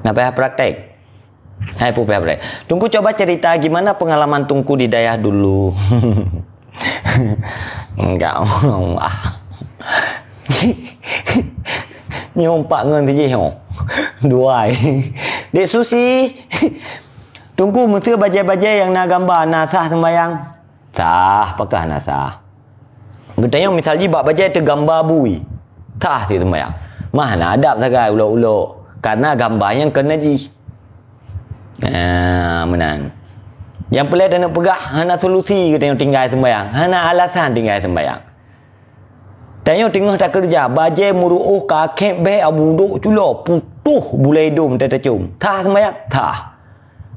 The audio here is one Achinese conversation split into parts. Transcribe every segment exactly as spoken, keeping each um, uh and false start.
Na payah praktek. Hai pupih bre. Teungku coba cerita gimana pengalaman Teungku di dayah dulu. Enggak. Ah. Nyoe empat ngon tujoh nyoe. Dua. Dek Susi. Teungku, meuseu bajée-bajée nyang na gamba na sah seumbahyang? Sah, pakah na sah. Geutanyoe misal jih bak bajée teugamba bui. Sah cit seumbahyang. Mah na adab sagai ulok-ulok. Karena gamba nyan kon najih. Ah, meunan. Nyang peureulée taneuk peugah hana solusi geutanyoe tinggai seumbahyang. Hana alasan tinggai seumbahyang. Tanyoe teungoh takeureuja, bajée meuruôh ka khép bèe abu dok culo, putôh bulée idông teuh tacôm. Sah seumbahyang? Sah.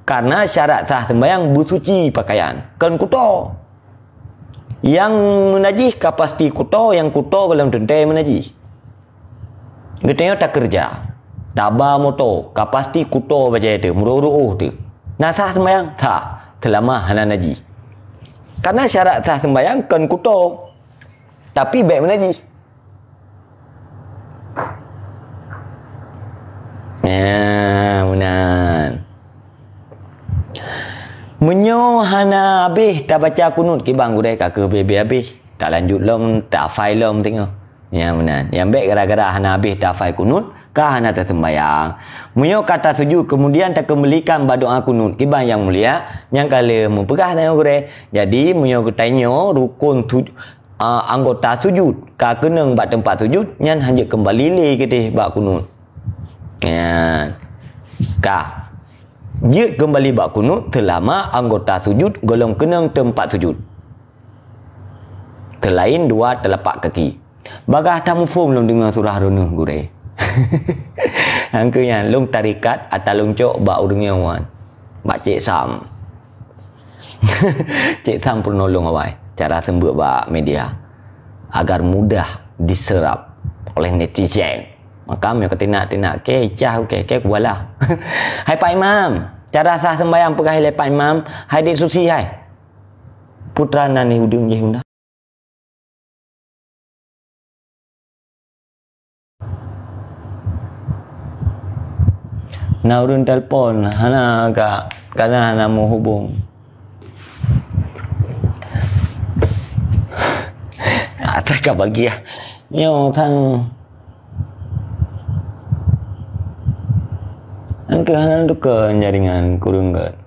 Karena syarat sah seumbahyang beusuci pakaian, kon kuto. Nyang meunajih ka pasti kuto, nyang kuto gohlom teuntée meunajih. Geutanyoe takeureuja, taba moto, ka pasti kuto bajée teuh, meuruôh-ruôh teuh. Na sah seumbahyang? Sah, seulama hana najih. Karena syarat sah seumbahyang kon kuto, tapi bèk meunajih. Ya, meunan. Meunyoe hana habéh tabaca kunut kiban gurée ka keuh bèe-bèe habéh, talanjut lom, tahafai lom teungoh. Ya, meunan. Nyang bèk gara-gara hana habéh tahafai kunut, ka hana taseumbahyang. Meunyoe ka tasujud keumudian takeumbalikan bak doa kunut kiban nyang mulia, nyang ka lheueh meupeugah tanyoe gurée. Jadi, meunyoe geutanyoe rukon su-, a, anggota sujud ka keunong bak teumpat sujud, nyan hanjeuet keumbali lé keudeh bak kunut. Nyan. Ka. Jeuet keumbali bak kunut seulama anggota sujud gohlom keunong teumpat sujud. Seulaén dua teulapak kaki. Bagaih tamuphom lôn deungoe surah droeneuh gurée. Nyang keu nyan lôn tarikat ata lôn cok bak ureuëng nyoe wan. Bak Cék Sam. Cék Sam peurunoe lôn awai cara seumeubeuet bak media agar mudah diserap oleh netizen. Maka meunyoe katinak-tinak ke icah oke ke kubalah. Hai Pak Imam, cara sah seumbahyang peugah lé Pak Imam, hai Dek Susi hai. Putra nan udeueng jih unda. Na ureuëng telepon, hana ka, kana hana meuhubung. Ata ka bagiah. Nyoe thang. Engkau hana tukon jaringan kurung got.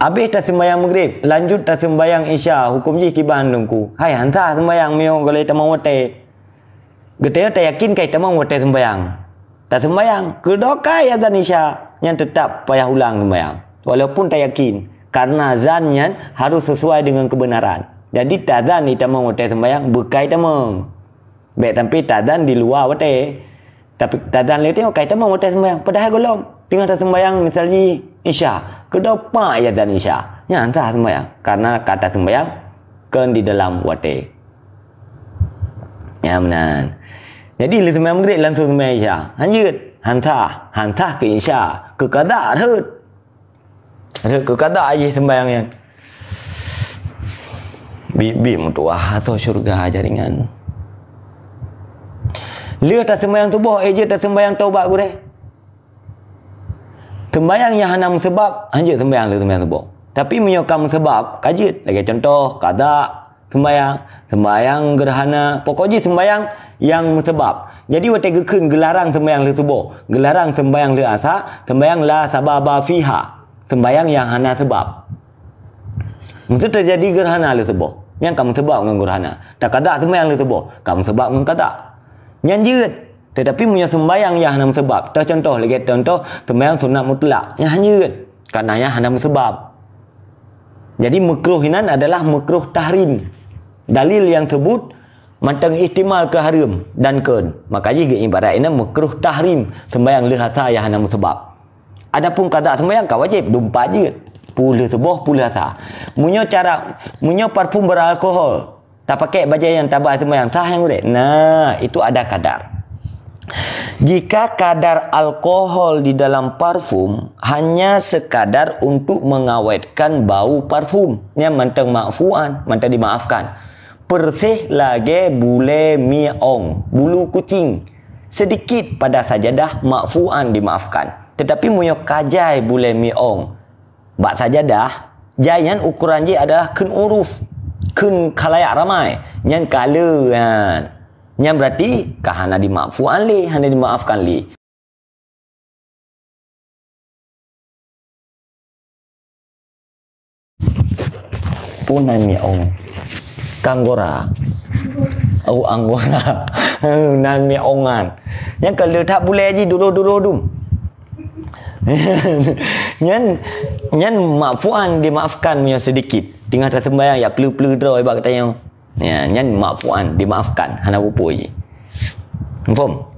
Abéh taseumbahyang Maghrib, lanjut taseumbahyang Isya, huköm jih kiban Teungku. Hai, han sah seumbahyang meunyoe golom tamong watée. Geutanyoe tayakin kai tamong watée seumbahyang. Taseumbahyang, keudoe kai azan Isya, nyan teutab payah ulang seumbahyang. Walaupun tayakin, karena azan nyan harus sesuai dengan kebenaran. Jadi, tazan di tamong watée seumbahyang, beukai tamong. Bék sampai tazan di luwa watée. Tapi tazan lé teungoh kai tamong watée seumbahyang. Padahai gohlom teungoh taseumbahyang misal jih Isya. Keudoe pat azan Isya. Nyan sah seumbahyang. Karena ka taseumbahyang kon di dalam watée. Ya, meunan. Jadi, lheueh seumbahyang Maghrib langsung seumbahyang Isya. Han jeuet. Han sah. Han sah keu Isya. Keu qadha rhot. Rhot keu qadha jih seumbahyang nyan. Bi-, bi meutuah atau syurga jaringan. Lheueh taseumbahyang suboh, eh, jeuet taseumbahyang taubat gurée. Seumbahyang nyang hana meuseubab, han jeuet seumbahyang lheueh seumbahyang suboh. Tapi meunyoe ka meuseubab, ka jeuet. Lagée contoh, qadha, seumbahyang, seumbahyang gerhana, pokok jih seumbahyang nyang meuseubab. Jadi watée geukheun geularang seumbahyang lheueh suboh, geularang seumbahyang lheueh asa, seumbahyang la sababa fiha, seumbahyang nyang hana seubab. Meuseu teujadi gerhana lheueh suboh, nyang ka meuseubab ngon gerhana. Taqadha seumbahyang lheueh suboh, ka meuseubab ngon qadha. Nyan jeuet. Tetapi meunyoe seumbahyang nyang hana meuseubab, teucontoh lagée contoh seumbahyang sunat mutlak, nyan han jeuet. Karena nyan hana meuseubab. Jadi, makruh inan adalah makruh tahrim. Dalil nyang teubut mantong ihtimal keu hareuem dan kon. Maka jih geuibarat inan makruh tahrim, seumbahyang lheueh asa nyang hana meuseubab. Adapun qadha seumbahyang ka wajéb, dumpat jeuet. Peue lheueh suboh, peue lheueh asa. Meunyoe cara, meunyoe parfum beralkohol, tapakai bajée nyang taba seumbahyang sah nyang udeb? Nah, itu ada kadar. Jika kadar alkohol di dalam parfum hanya sekadar untuk mengawetkan bau parfum, nyan mantong ma'fuan, mantong dimaafkan. Persis lagée bulée miong, bulu kucing. Sedikit pada sajadah, ma'fuan, dimaafkan. Tetapi meunyoe ka jai bulée miong bak sajadah, jai nyan ukoran jih adalah kheun uruf, kheun khalayak ramai, nyan ka le nyan. Nyan berarti ka hana dima'fuan lé, hana dimaafkan lé. Peue nan miong? Kanggora. Oh, anggora. Nan miongan. Nyan ka le that bulée jih duroh-duroh dum. Nyan, nyan ma'fuan, dimaafkan meunyoe sedikit. Teungoh taseumbahyang, ya pleu-pleu droe bak geutanyoe. Ya, nyan ma'fuan, dimaafkan, hana peue-peue jih. Muphom?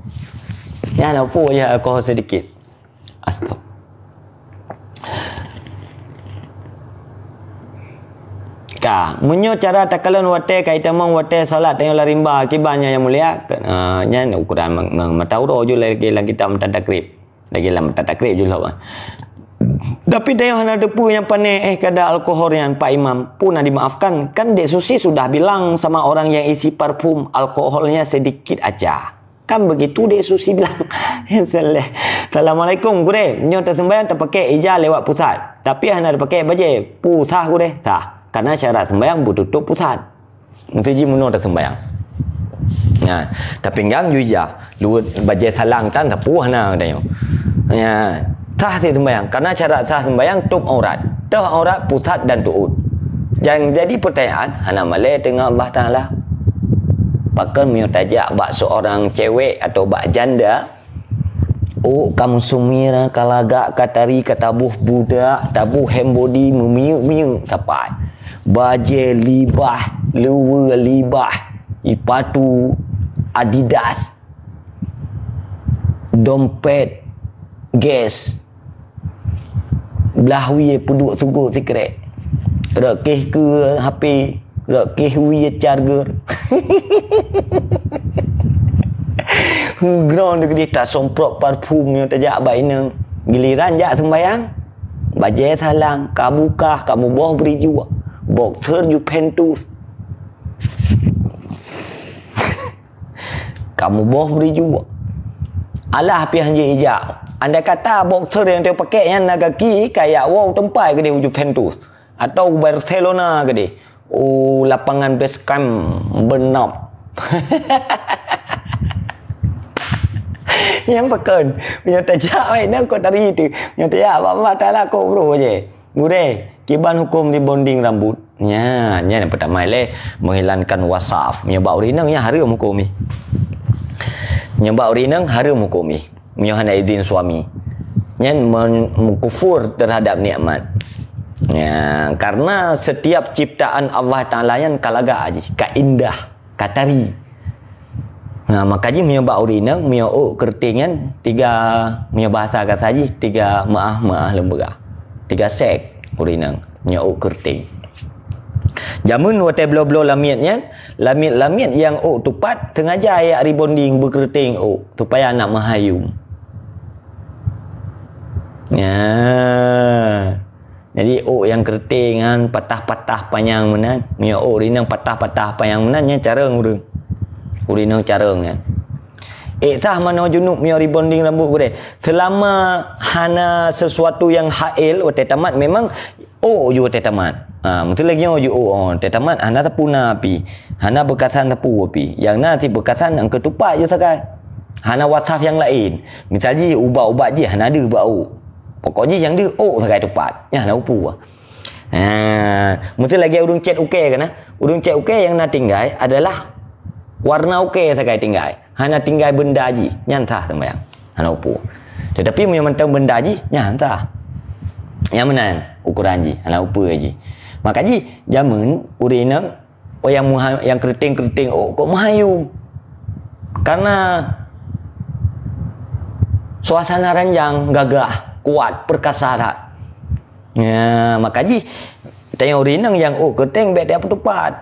Nyan hana peue jih, alkohol sedikit. Astagfirullah. Ka, meunyoe cara takalon watée ka itamong watée salat tanyoe lam rimba, kiban nyan nyang mulia, ke-, eh, nyan ukoran ma-, ma-, mata uroe ju lagée lam kitab Matan Takrib. Lagée lam Matan Takrib ju lom. Tapi tanyoe hana teupeue nyang pané, eh, kada alkohol nyan, Pak Imam, peue na dimaafkan? Kan Dek Susi sudah bilang sama orang yang isi parfum, alkoholnya sedikit aja. Kan begitu Dek Susi bilang. Assalamualaikum, Gurée. Nyoe taseumbahyang tapakée ija lewat pusat. Tapi hana tapakée bajée. Peue sah, Gurée? Sah. Karena syarat seumbahyang beututôp pusat. Meusti jimeunoe taseumbahyang. Nah, tapinggang ju ija. Luwet bajée salang tan sapeue hana geutanyoe. Ya, sah cit seumbahyang. Karena syarat sah seumbahyang tôp aurat. Tôp aurat pusat dan tuôt. Nyang jadi peutanyaan, hana malée teungoh Allah Taala. Pakon meunyoe tajak bak seorang cewek atau bak janda, ôk ka meusumir, ka lagak, ka tari, ka taboh budak, taboh hand body, meumiyeuk-miyeuk sapat. Bajée libah, luweue libah, ipatu Adidas, dompet Guess, blah wie peuduek sugot sikrek. Rot keh keu H P, rot keh wie charger. Ground deugedeh tasomprot parfum nyoe tajak bak inong. Giliran jak seumbahyang, bajée salang, ka bukah, ka muboh beurijua, boxer Juventus. Ka muboh beurijua. Alah piah jih ijak. Andai kata boxer nyang teupakék nyan na gaki, ka yak woe u teumpat keudeh u Juventus. Atau u Barcelona keudeh. U lapangan Best Camp Bernab. Nyang pakon. Meunyoe tajak wai nang kok tari tu. Meunyoe tajak bak Allah Taala kok bro je. Gurée, kiban huköm rebonding rambut? Nya, nya nyang peutama ilée, menghilangkan wasaf. Meunyoe bak ureueng inong, nya hareuem huköm jih. Meunyoe bak ureueng inong, hareuem huköm jih. Meunyoe hana idin suami. Nyan men-, mengkufur terhadap nikmat. Ya, karena setiap ciptaan Allah Taala nyan ka lagak jih, ka indah. Ka tari. Nah, maka jih meunyoe bak ureueng inong, meunyoe ôk keureuteng nyan, tiga, meunyoe bahasa kasa jih, tiga meu'ah-meu'ah lôn peugah. Tiga sek ureueng inong, meunyoe ôk keureuteng. Jameun watée bloe-bloe lamiet nyan, lamiet-lamiet nyang ôk tupat, sengaja yak rebonding beukeureuteng ôk, supaya nak meuhayum. Ya. Jadi, ôk nyang keureuteng nyan patah-patah panyang meunan. Meunyoe ôk ureueng inong patah-patah panyang meunan, nyan carông ureueng. Ureueng inong carông nyan. Ék sah manoe junub meunyoe rebonding rambut gurée. Seulama hana sesuatu nyang hail watée tamat, memang ôk ju watée tamat. Ha, meuteuleueng nyoe ju ôk, oh, watée tamat hana sapeue na pih. Hana beukasan sapeue pih. Nyang na cit beukasan nyang keutupat ju sagai. Hana wasaf nyang laén. Misal jih ubat-ubat jih hana deuh bak ôk. Pokok jih nyang deuh ôk sagai tupat. Nyan hana upu. Ha, meusti lagée ureueng cét ukée kan, eh? Ureueng cét ukée nyang na tinggai adalah warna ukée sagai tinggai. Hana tinggai beunda jih, nyan sah seumbahyang. Hana upu. Tetapi meunyoe mantong beunda jih, nyan sah. Nyang meunan ukoran jih, hana upu jih. Maka jih, jameun ureueng inong Oh, nyang meuha-, nyang keureuteng-keureuteng ôk kok meuhayum. Karena suasana ranjang gagah, kuat, perkasa that. Ya, maka jih, tanyoe ureueng inong nyang ôk keureuteng bék tajak peutupat.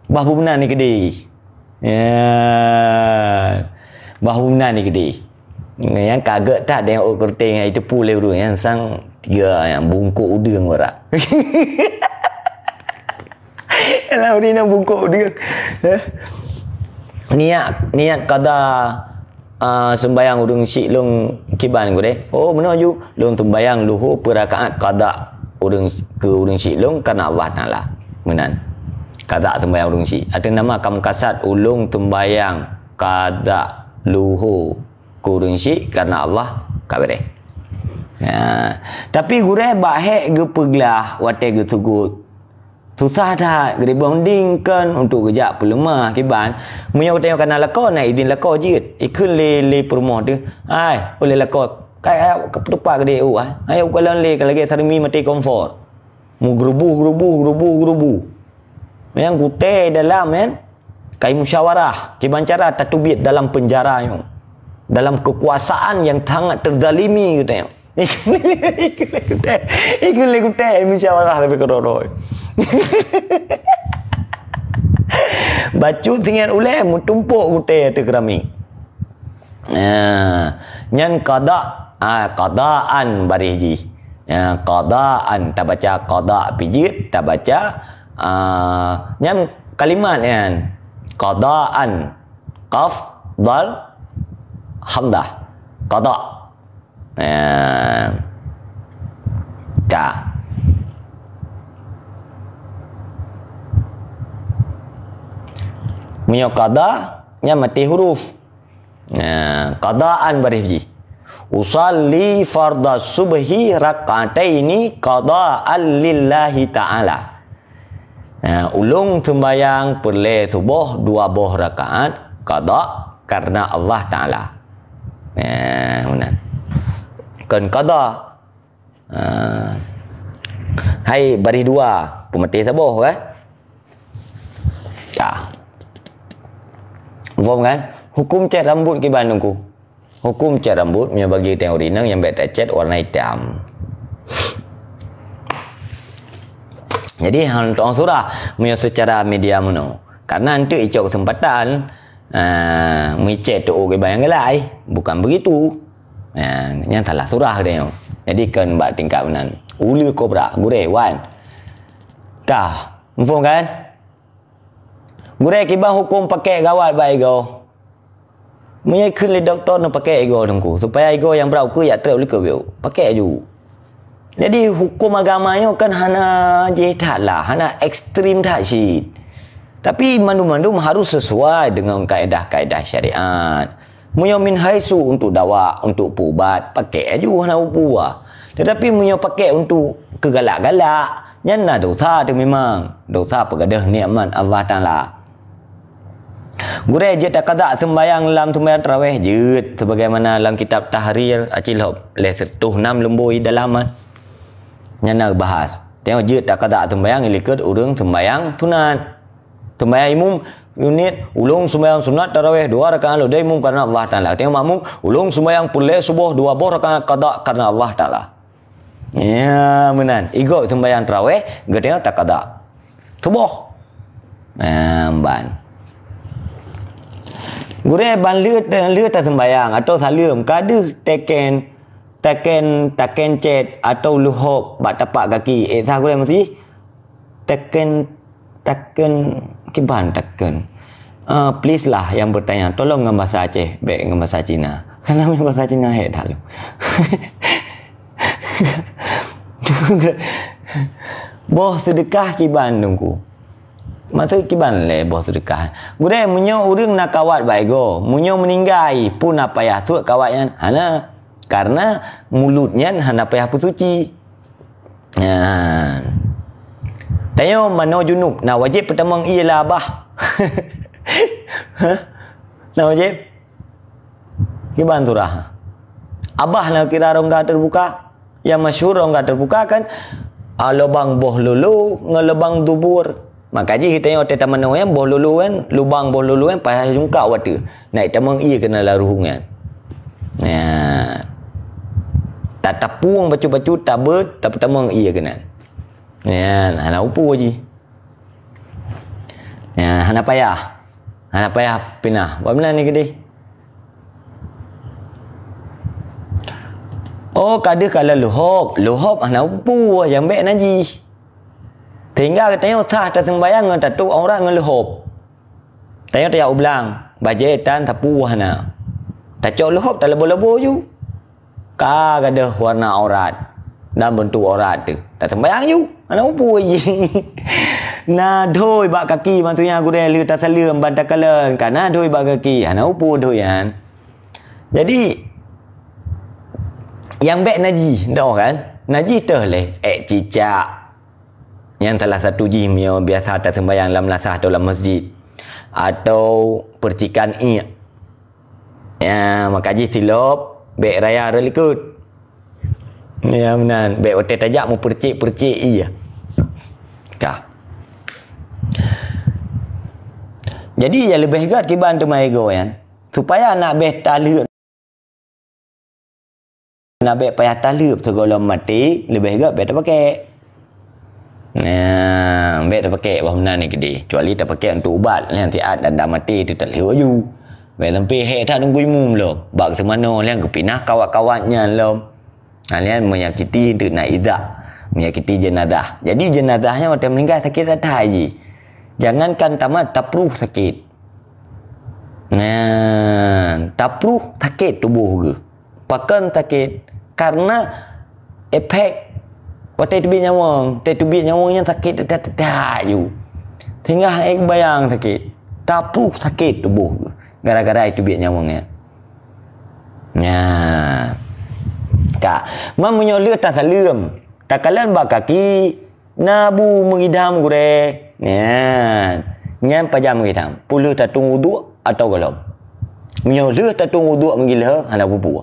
Bah beunan ni keudeh. Ya. Bah beunan ni keudeh. Nyang ka gét that nyang ôk keureuteng nyang jiteupeue lé ureueng nyan sang tiga nyang bungkôk udeueng barak. Yalah, ureueng inong bungkôk udeueng. Eh? Niat, niat kada Ah, sembayang ureuëng syik lôn kiban gurée. Oh, meunoe ju, lôn sembayang luho peurakaat qada ureuëng, keu ureuëng syik lôn karena Allah Taala. Meunan. Qada sembayang ureuëng syik. Ateueh nama kam kasat ulôn sembayang qada luho keu ureuëng syik karena Allah ka beureh. Ya. Tapi gurée bak hék geupeuglah watée geusugot. Susah that, geuribong ding kon untuk geujak peuleumah kiban. Meunyoe geutanyoe kana lakoe, na idin lakoe jeuet. Ikheun lé, lé peurumoh teuh, "Hai, ulée lakoe, kai ayak ka peutupat geude u, ah. Ayak ukalon lé ka lagée sarumi maté kompor." Meugerubuh, gerubuh, gerubuh, gerubuh. Nyang gutée dalam, kan? Kai musyawarah, kiban cara tateubiet dalam penjara nyoe. Dalam kekuasaan yang sangat terzalimi geutanyoe. Ikheun lé gutée, ikheun lé gutée musyawarah tapi keudroe-droe. Bacut singiet ulée meutumpok gutée ateueh keurami. Ah, nyan qada, ah, qadaan baréh jih. Ya, qadaan tabaca qada pijeuet, tabaca, ah, nyan kalimat nyan. Qadaan. Qaf, dal, hamzah. Qada. Ya. Ka. Meunyoe qada, nyan maté huruf. Nah, qadaan baréh jih. Usalli fardhas subhi rak'ataini qadaan lillahi ta'ala. Nah, ulôn sembayang peureulée suboh dua boh rakaat qada karena Allah Taala. Nah, meunan. Kon qada. Ah. Hai baréh dua, peumaté saboh, kan? Ya. Faham, kan? Hukum cat rambut kiban Teungku. Hukum cat rambut, meunyoe bagi teori nang nyang bék tacet warna hitam. Jadi, hana tuang surah meunyoe secara media meunoe. Karena enteuk icok kesempatan, ah, meuicet tuoh kiban nyang galai. Bukan begitu. Nah, nyan salah surah geutanyoe. Jadi, kon bak tingkat meunan. Uleue kobra, gurée, wan. Ka, muphom kan? Gurée, kiban huköm pakèk gawat bak igoe. Meunyoe ikheun lé dokto neupakèk igoe Teungku, supaya igoe nyang brat ukeue jak trép u likot biôh. Pakèk aju. Jadi, huköm agama nyoe kan hana jih that lah, hana ekstrem that cit. Tapi, mandum-mandum harus sesuai dengan kaedah-kaedah syariat. Meunyoe min haitsu untuk dawa, untuk peuubat, pakèk aju hana peue. Tetapi meunyoe pakèk untuk keu galak-galak, nyan na dosa teuh memang. Dosa peugadôh nikmat Allah Taala. Gurée jeuet taqadha seumbahyang lam seumbahyang tarawéh jeuet, sebagaimana lam kitab Tahrir Acilhop lhèe sireutôh nam leumbôi dalam nyan na geubahas. Tanyoe jeuet taqadha seumbahyang i likot ureuëng seumbahyang sunat. Seumbahyang imum, unit, ulôn seumbahyang sunat tarawéh dua rakaat lom deh imum karena Allah Taala. Tanyoe makmum, ulôn seumbahyang peureulèe suboh dua boh rakaat qadha karena Allah Taala. Ya, meunan. Igoe seumbahyang tarawéh, geutanyoe taqadha. Suboh. Nah, ban. Gurée ban lheueh, lheueh taseumbahyang atau saleuem, ka deuh teken, teken, teken cét atau leuhop bak tapak gaki. Eh, sah gurée meusi? Teken, teken, kiban teken. Ah, please lah yang bertanya, tolong ngon bahasa Aceh, bèk ngon bahasa Cina. Karena ngon bahasa Cina hek that lom. Boh seudeukah kiban Teungku. Maksud kiban lé boh seudeukah. Gurée, meunyoe ureuëng na kawat bak igoe, meunyoe meuninggai, peue na payah suet kawat nyan? Hana. Karena mulut nyan hana payah peusuci. Nyan. Tanyoe manoe junub, na wajéb peutamong ié lam abah? Hah? Na wajéb? Kiban surah. Abah na kira rongga teubuka. Nyang masyhur rongga teubuka kan, ah, lubang boh lolo ngon lubang dubur. Maka jih tanyoe teutamanoe nyan boh lolo nyan, lubang boh lolo nyan payah jungkak watèe. Na itamong ié keunan lam ruhueng nyan. Nyan. Tatapueng bacut-bacut, tabeuet, tapeutamong ié keunan. Nyan, hana upu jih. Nyan, hana payah. Hana payah pinah. Buet meunan ni keudeh. Oh, ka deuh ka lheueh leuhop. Leuhop hana upu, nyang bèk najih. Sehingga geutanyoe sah taseumbahyang ngon tatôp aurat ngon leuhop. Tanyoe tajak u blang, bajèe tan sapeue hana. Tacok leuhop taleubo-leubo ju. Ka gadôh warna aurat dan beuntuk aurat teuh. Taseumbayang ju. Hana peue jih. Na dhui bak kaki, maksudnya gurèe lheueh tasaleuem ban takalon. Ka na dhui bak kaki. Hana peue dhui nyan. Jadi, nyang bèk najih, teuh kan? Najih teuh lé, èk cicak. Nyan salah satu jih meunyoe biasa taseumbayang lam meunasah atau lam masjid. Atau percikan iek. Ya, maka jih silop, bèk raya rot likot. Ya, meunan. Bèk watèe tajak meupercik-percik ié. Ka. Jadi, ya leubeh gèt kiban teuma ego nyan. Supaya nak bèk taleueb, nak bèk payah taleueb sigohlom maté, leubeh gèt bèk tapakèk. Nah, bèk tapakèk bah meunan nyan keudéh. Kecuali tapakèk untuk ubat, nyan siat dan dah maté teuh taleueb laju. Bèk sampai hék that Teungku Imum lom. Bak seumanoe nyan geupinah kawat-kawat nyan lom. Ha, nyan menyakiti untuk naizah, menyakiti jenazah. Jadi jenazah nyan watèe meuninggai sakét that-that jih. Jangankan tamat, tapruh sakét. Nah, tapruh sakét tuboh geuh. Pakon sakét? Karena efek watèe teubiet nyawöng, watèe teubiet nyawöng nyan sakét that-that ju. Sehingga hana bayang sakét. Tapruh sakét tuboh geuh gara-gara teubiet nyawöng nyan. Nyan. Ka. Man meunyoe lheueh tasaleuem, takalon bak kaki, na bu meugidam gurèe. Nyan. Nyan pajan meugidam. Peue lheueh tatueng uduk atau gohlom? Meunyoe lheueh tatueng uduk meugiloe, hana peue-peue.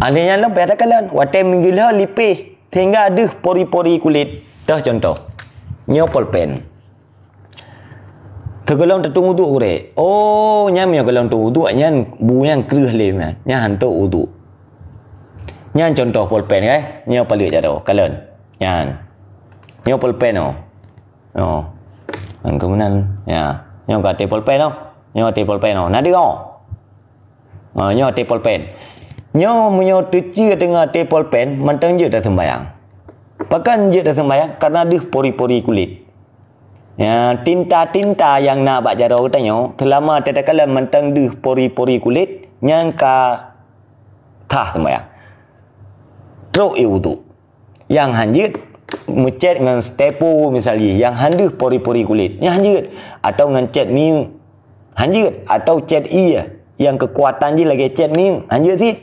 Akhé nyan lom payah takalon. Watèe meugiloe lipéh sehingga deuh pori-pori kulét. Teuh cuntoh. Nyoe polpen. Teugohlom tatueng uduk gurèe. Oh, nyan meunyoe gohlom tatueng uduk, nyan bu nyan kreueh lé nyan. Nyan hantom uduk. Nyan cuntoh polpen, eh. Nyoe paleuet jaroe, kalon. Nyan. Nyoe polpen, oh. Oh. Nyan keuh meunan. Ya. Nyoe ka até polpen, oh. Nyoe até polpen, oh. Na deuh, oh. Ha, nyoe até polpen. Nyoe meunyoe teucue teungoh até polpen, mantong jeuet taseumbayang. Pakon jeuet taseumbayang? Karena deuh pori-pori kulét. Ya, tinta-tinta nyang na bak jaroe geutanyoe, seulama tatakalon mantong deuh pori-pori kulét, nyan ka sah seumbayang. Trok ié uduk. Nyang hanjeuet meucet ngon stepo misal jih, nyang han deuh pori-pori kulét, nyan hanjeuet. Atau ngon cét minyeuk, hanjeuet. Atau cét ié, nyang keukuatan jih lagèe cét minyeuk, hanjeuet cit.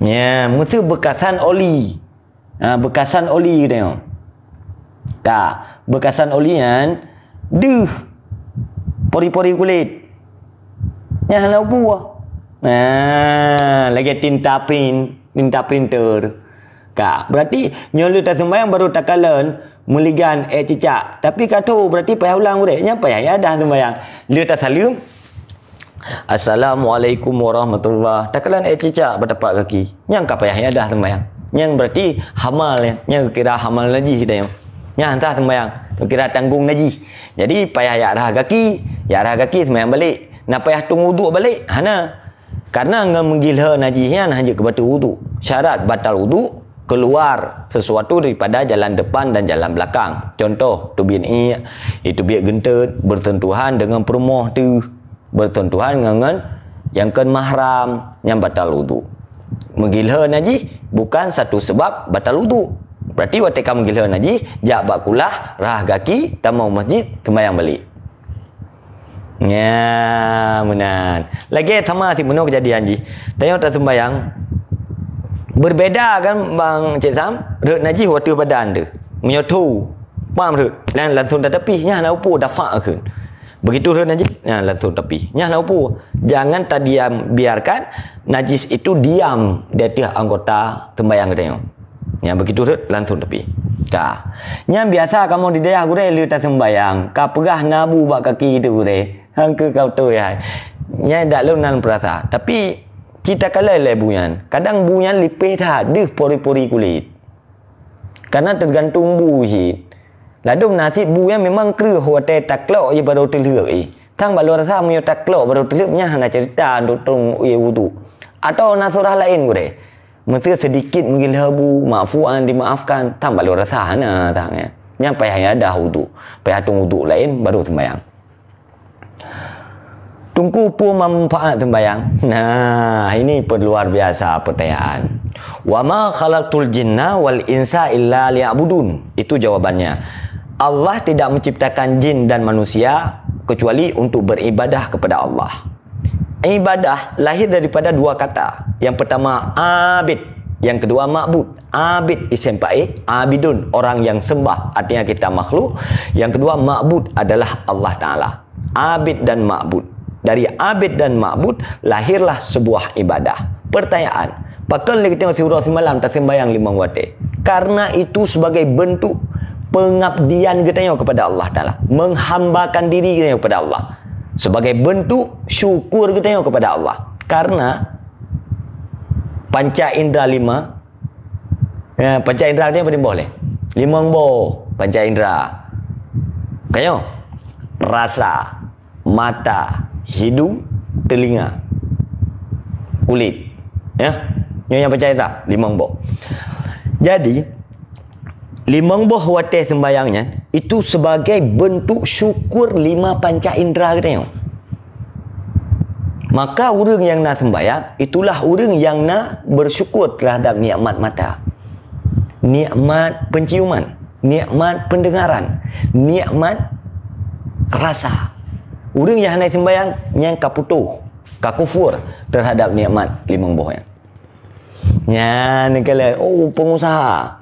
Nyan, meuseu beukasan oli. Ha, beukasan oli teuh. Ka, beukasan oli nyan deuh pori-pori kulét. Nyan hana peue. Ha, lagèe tinta print, tinta printer. Ka, berarti nyoe lheueh taseumbayang baru takalon meuligan èk cicak. Tapi ka tho, berarti payah ulang gurèe. Nyan payah iadah seumbayang. Lheueh tasaleuem, "Assalamualaikum warahmatullah." Takalon èk cicak bak tapak kaki. Nyan ka payah iadah seumbayang. Nyan berarti hamal, nyan geukira hamal najih teuh. Nyan han sah seumbayang, geukira tanggong najih. Jadi payah iadah gaki, iadah gaki seumbayang balek. Na payah tueng uduk balek? Hana. Karena ngon meugiloe najih nyan hanjeuet keu bateue uduk. Syarat batal uduk, keluar sesuatu daripada jalan depan dan jalan belakang. Contoh, teubiet iek, teubiet geunteut, bersentuhan dengan peurumoh teuh, bersentuhan ngon, ngon nyang kon mahram, nyan batal uduk. Meugiloe najih bukan satu sebab batal uduk. Berarti watèe ka meugiloe najih, jak bak kulah, rhah gaki, tamong masjid, seumbayang balek. Nya, meunan. Lagèe sama sit meunoe keujadian jih. Tanyoe taseumbayang. Berbeda kan, Bang Cek Sam? Rhot najih u ateueh badan teuh. Meunyoe tho, pam rhot, nyan langsung tatapih, nyan hana peue, dafa' kheun. Begitu rhot najih, nyan langsung tapih. Nyan hana peue. Jangan tadiam, biarkan najis itu diam di ateueh anggota seumbayang geutanyoe. Nyan begitu rhot langsung tapih. Ka. Nyan biasa kamoe di dayah gurèe lheueh taseumbayang, ka peugah na bu bak kaki teuh gurèe. Han keuh ka beutôi hai. Nyan dak lôn nan peurasa. Tapi, ci takalon lé bu nyan. Kadang bu nyan lipéh that, deuh pori-pori kulét. Karena teugantung bu cit. Ladôm na sit bu nyan memang kreueh watèe taklok jih barô teulheuek jih. Sang bak lôn rasa meunyoe taklok barô teulheuek nyan hana cerita untuk tueng ié uduk. Atau na surah laén gurèe. Meuseu sedikit meugiloe bu, ma'fu an dimaafkan, sang bak lôn rasa hana, sang nyan. Nyan payah iadah uduk, payah tueng uduk laén barô seumbayang. Teungku, peue manfaat seumbahyang? Nah, ini pe-, luar biasa pertanyaan. "Wa ma khalaqtul jinna wal insa illa liya'budun." Itu jawabannya. Allah tidak menciptakan jin dan manusia kecuali untuk beribadah kepada Allah. Ibadah lahir daripada dua kata. Yang pertama, abid. Yang kedua, ma'bud. Abid, isim fa'il, abidun, orang yang sembah, artinya kita makhluk. Yang kedua, ma'bud adalah Allah Ta'ala. Abid dan ma'bud. Dari abid dan ma'bud, lahirlah sebuah ibadah. Pertanyaan, pakon lé geutanyoe siuroe simalam taseumbahyang limong watée? Karena itu sebagai bentuk pengabdian geutanyoe kepada Allah Ta'ala. Menghambakan diri geutanyoe kepada Allah. Sebagai bentuk syukur geutanyoe kepada Allah. Karena panca indra lima, ya, panca indra geutanyoe padum boh lé? Limong boh panca indra. Ka nyoe, rasa, mata, hidung, telinga, kulit. Ya. Nyoe nyang panca indra, limong boh. Jadi, limong boh watée seumbahyang nyan, itu sebagai bentuk syukur lima panca indra geutanyoe. Maka ureuëng nyang na seumbahyang, itulah ureuëng nyang na bersyukur terhadap nikmat mata, nikmat penciuman, nikmat pendengaran, nikmat rasa. Ureuëng nyang hana seumbahyang, nyang ka putôh, ka kufur terhadap nikmat limong boh nyan. Nyan keuh lé, oh, pengusaha.